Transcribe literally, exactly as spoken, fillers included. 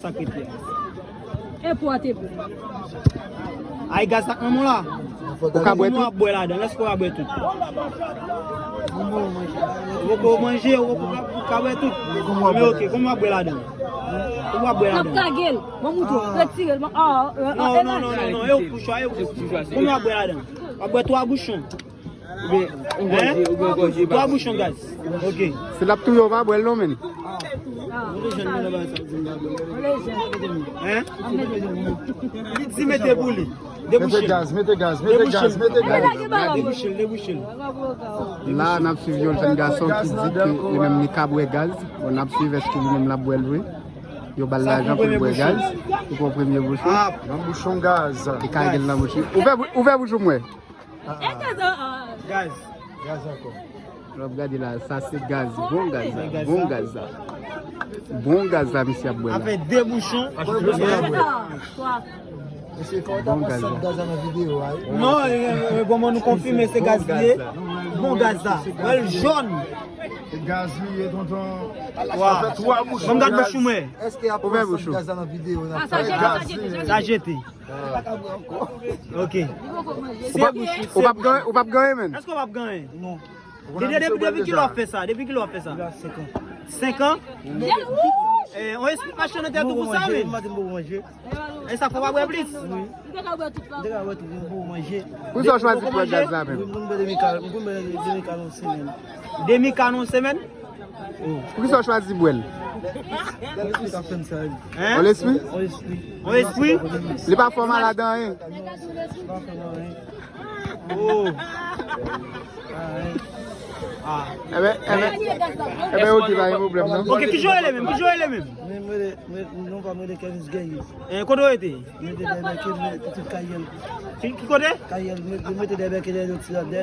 Sa k rete a. E pou a te bon. Ay, gaz sa k nan men w la. Ou ka bwè tout? Kòman w ap bwè ladan l? Èske w ka bwè tout? Ou poko manje, ou poko ka, ou ka bwè tout. Men ok, kòman w ap bwè ladan l? Kòman w ap bwè ladan l? M ap kage l. Mwen moutre w. Retire l. Non, non, non, non, non, e w pou chwazi, e w pou chwazi. Kòman w ap bwè ladan l? W ap bwè twa bouchon. Oubyen, oubyen, oubyen, oubyen, twa bouchon gaz. Ok. Si l ap touye w, pa bwè l non, menn. Hein? Li di mete pou li. Debouche l. Mete gaz, mete gaz, mete gaz, mete gaz. Debouche l, debouche l. La, n ap swiv yon jèn gason ki di ke li menm li ka bwè gaz. Bon, n ap swiv èske li menm l ap bwè l vre. Yo ba l lajan pou l bwè gaz. Pou pran premye bouchon. Nan bouchon gaz. Li kage l nan bouch li. Ouvè bou-, ouvè bouch ou mwen. Gaz. Gaz ankò. Lè w ap gade la, sa se gaz. Bon gaz la. Bon gaz la. Bon gaz la, misye ap bwè la. Avèk de bouchon. Bon gaz la. Non, e, e, e, bon, nou konfime se gaz li ye. Bon gaz la. Wè l jòn. Se gaz li ye, tonton. Sa fè twa bouchon. Ban m gad bouch ou mwen. Èske y ap pran sant gaz la nan videyo? Sa jete. Sa jete. Ok. Ou p ap, ou p ap ganyen, ou p ap ganyen, menn. Èske w p ap ganyen? Non. Depi, depi, depi kilè w ap fè sa? Depi kilè w ap fè sa? Senk an. Senk an? Eh, on espri mache nan tèt ou pou sa, menn. E sa fò w pa bwè plis? Poukisa w chwazi pran gaz la menm? Demi kan nan semèn? Poukisa w chwazi bwè l? Hein? On espri? On espri? Li pa fè w malad anyen? Oh. Enben, enben, enben, ok, pa gen pwoblèm, non. Ok, kijan w rele menm? Kijan w rele menm? Non, pa mwen, Kevin Guerrier. Eh, kote w rete? Mete dèyè bèke, mete tout kayèl. Ki, ki kote? Kayèl, mete dèyè bèke, dèyè ti la, dèyè.